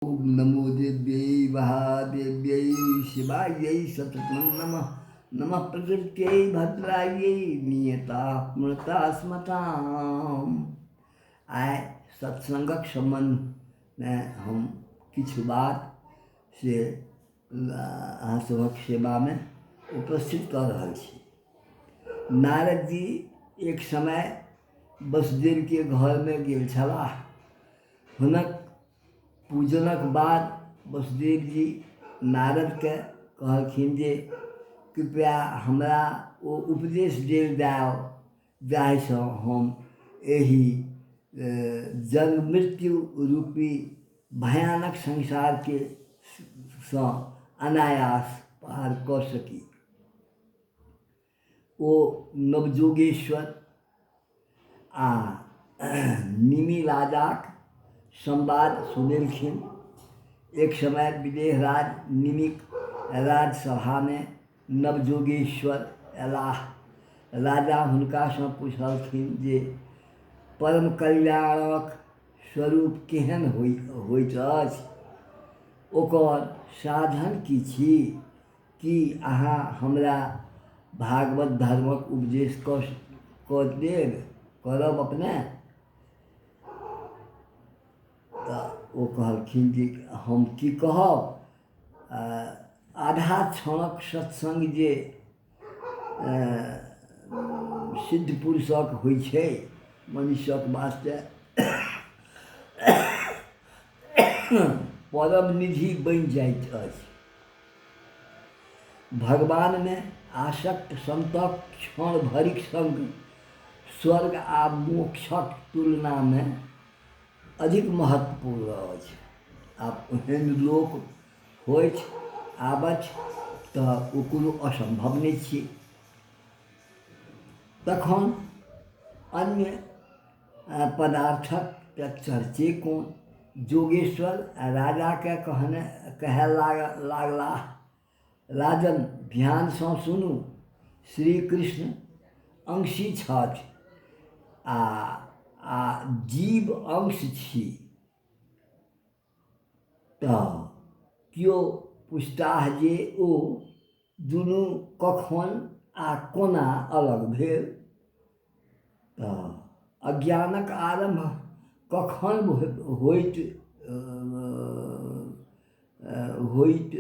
ॐ नमो देव्यै महादेव्यै शिवायै सततं नमः नमः प्रकृत्यै भद्रायै नियता स्मृता स्मताम्। आइ सत्सङ्गक सम्बन्धमे हम किछु बात से अहाँ सभक सेवामे उपस्थित कऽ रहल छी। नारद जी एक समय वसुदेवके घरमे गेल छलाह। हुनक पूजनक बाद वसुदेव जी नारदके कहलखिन जे कृपया हमरा ओ उपदेश देल जाय जाहिसँ हम एहि जन्म मृत्यु रूपी भयानक संसारके सँ अनायास पार कऽ सकी। ओ नवयोगेश्वर आ निमि राजाक संवाद सुनेलखिन। एक समय विदेह राज निमिक राजसभामे नवयोगेश्वर अयलाह। राजा हुनकासँ पुछलखिन जे परम कल्याणक स्वरूप केहन होइत अछि? ओकर साधन की छी? की अहाँ हमरा भागवत धर्मक उपदेश कऽ कऽ देब करब अपने? तऽ ओ कहलखिन जे हम की कहब, आधा क्षणक सत्सङ्ग जे सिद्ध पुरुषक होइ छै मनुष्यक वास्ते परम निधि बनि जाइत अछि। भगवानमे आसक्त सन्तक क्षण भरिक सङ्ग स्वर्ग आ मोक्षक तुलनामे अधिक महत्वपूर्ण अछि। आब ओहन लोक होथि आबथि तऽ ओ कोनो असम्भव नहि छियै। तखन अन्य पदार्थक तऽ चर्चे कोन। जोगेश्वर राजाके कहने कहय लागलाह, राजन ध्यानसँ सुनू, श्रीकृष्ण अंशी छथि आ आ जीव अंश छी। तऽ केओ पुछताह जे ओ दुनू कखन आ कोना अलग भेल? तऽ अज्ञानक आरम्भ कखन होइत होइत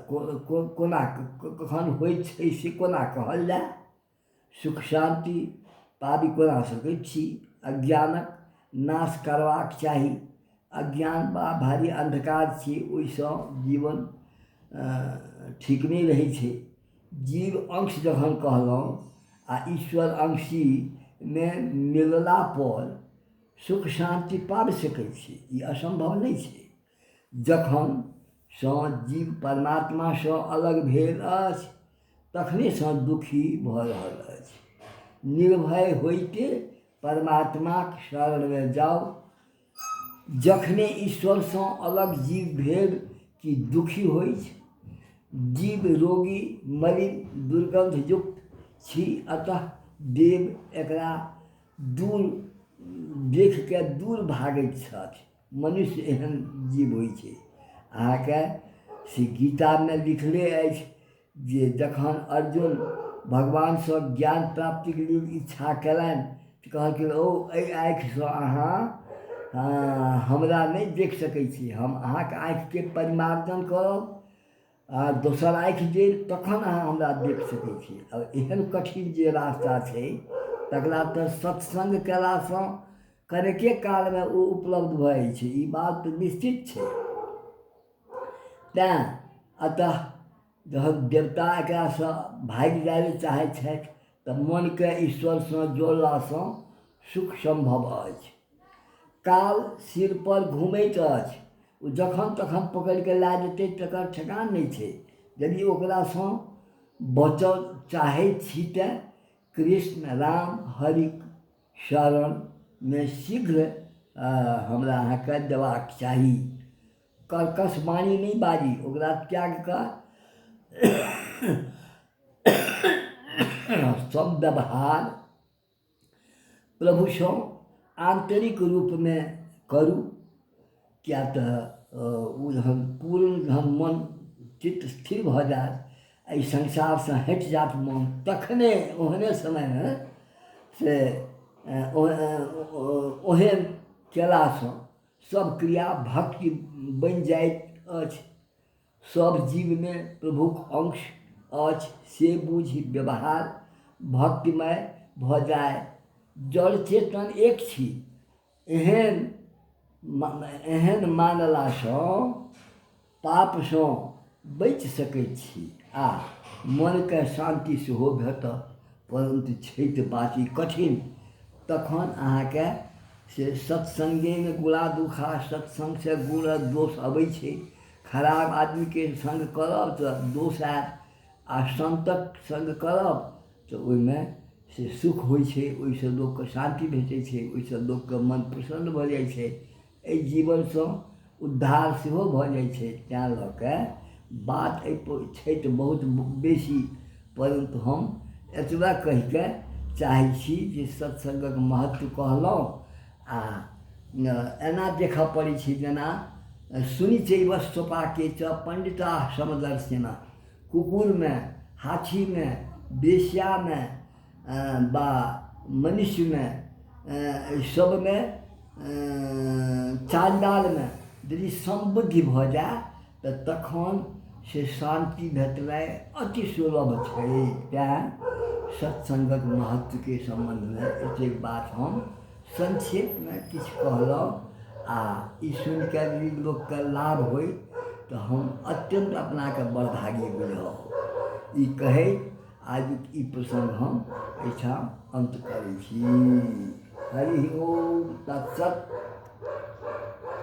कोना कखन होइत छै से कोना कहल जाय? सुख शान्ति पाबि कोना सकै छी? अज्ञानक नाश करबाक चाही। अज्ञान बड़ा भारी अन्धकार छी, ओहिसँ जीवन ठीक नहि रहै छै। जीव अंश जखन कहलहुँ आ ईश्वर अंशीमे मिललापर सुख शान्ति पाबि सकै छी, ई असम्भव नहि छै। जखनसँ जीव परमात्मासँ अलग भेल अछि तखनेसँ दुखी भऽ रहल अछि। निर्भय होइते परमात्माक शरणमे जाउ। जखने ईश्वरसँ अलग जीव भेल कि दुखी होइछ। जीव रोगी, मलिन, दुर्गन्धयुक्त छी, अतः देव एकरा दूर देखिके दूर भागैत छथि। मनुष्य एहन जीव होइ छै। अहाँके से गीतामे लिखले अछि जे जखन अर्जुन भगवानसँ ज्ञान प्राप्तिके लेल इच्छा कयलनि तऽ कहलखिन ओ एहि आँखिसँ अहाँ हमरा नहि देख सकै छी, हम अहाँके आँखिके परिमार्जन करब आ दोसर आँखि देब तखन अहाँ हमरा देख सकै छी। आ एहन कठिन जे रास्ता छै तकरा तऽ सत्सङ्ग कयलासँ कनिके कालमे ओ उपलब्ध भऽ जाइ छै, ई बात निश्चित छै। तैँ अतः जहन देवता एकरासँ भागि जाय लए चाहै छथि तऽ मनके ईश्वरसँ जोड़लासँ सुख सम्भव अछि। काल सिरपर घुमैत अछि, ओ जखन तखन पकड़िके लए जेतै तकर ठेकान नहि छै। यदि ओकरासँ बचऽ चाहै छी तऽ कृष्ण राम हरिक शरणमे शीघ्र हमरा अहाँके देबाक चाही। कर्कश वाणी नहि बाजी, ओकरा त्याग कऽ सब व्यवहार प्रभुसँ आन्तरिक रूपमे करू, किएक तऽ ओ जहन पूर्ण जहन मन चित्त स्थिर भऽ जायत, एहि संसारसँ हटि जायत मन, तखने ओहने समयमे से ओहन कयलासँ सभ क्रिया भक्ति बनि जाइत अछि। सभ जीवमे प्रभुक अंश अछि से बुझि व्यवहार भक्तिमय भऽ जाय। जड़ चेतन एक छी, एहन एहन मानलासँ पापसँ बचि सकै छी आ मनके शान्ति सेहो भेटत। परन्तु छै तऽ बात ई कठिन। तखन अहाँके से सत्सङ्गेन गुणा दुखा, सत्सङ्गसँ गुण आ दोष अबै छै। खराब आदमीके सङ्ग करब तऽ दोष आयत, आ सन्तक सङ्ग करब तऽ ओहिमे से सुख होइ छै, ओहिसँ लोकके शान्ति भेटै छै, ओहिसँ लोकके मन प्रसन्न भऽ जाइ छै, एहि जीवनसँ उद्धार सेहो भऽ जाइ छै। तैँ लऽ कऽ बात एहिपर छै तऽ बहुत बेसी, परन्तु हम एतबे कहिके चाहै छी जे सत्सङ्गक महत्व कहलहुँ। आ एना देखऽ पड़ै छै जेना सुनि चैव स्वपाके च पण्डिता समदर्शिना, कुकुरमे, हाथीमे, वेश्यामे बा मनुष्यमे, एहि सबमे, चाण्डालमे यदि सम्बुद्धि भऽ जाय तऽ तखन से शान्ति भेटनाइ अति सुलभ छै। तैँ सत्सङ्गक महत्वके सम्बन्धमे एतेक बात हम संक्षेपमे किछु कहलहुँ, आ ई सुनिके यदि लोकके लाभ होइ तऽ हम अत्यन्त अपनाके बड़भागी बुझब। ई कहैत आजुक ई प्रसङ्ग हम एहिठाम अन्त करै छी। हरि ओम तत्सत।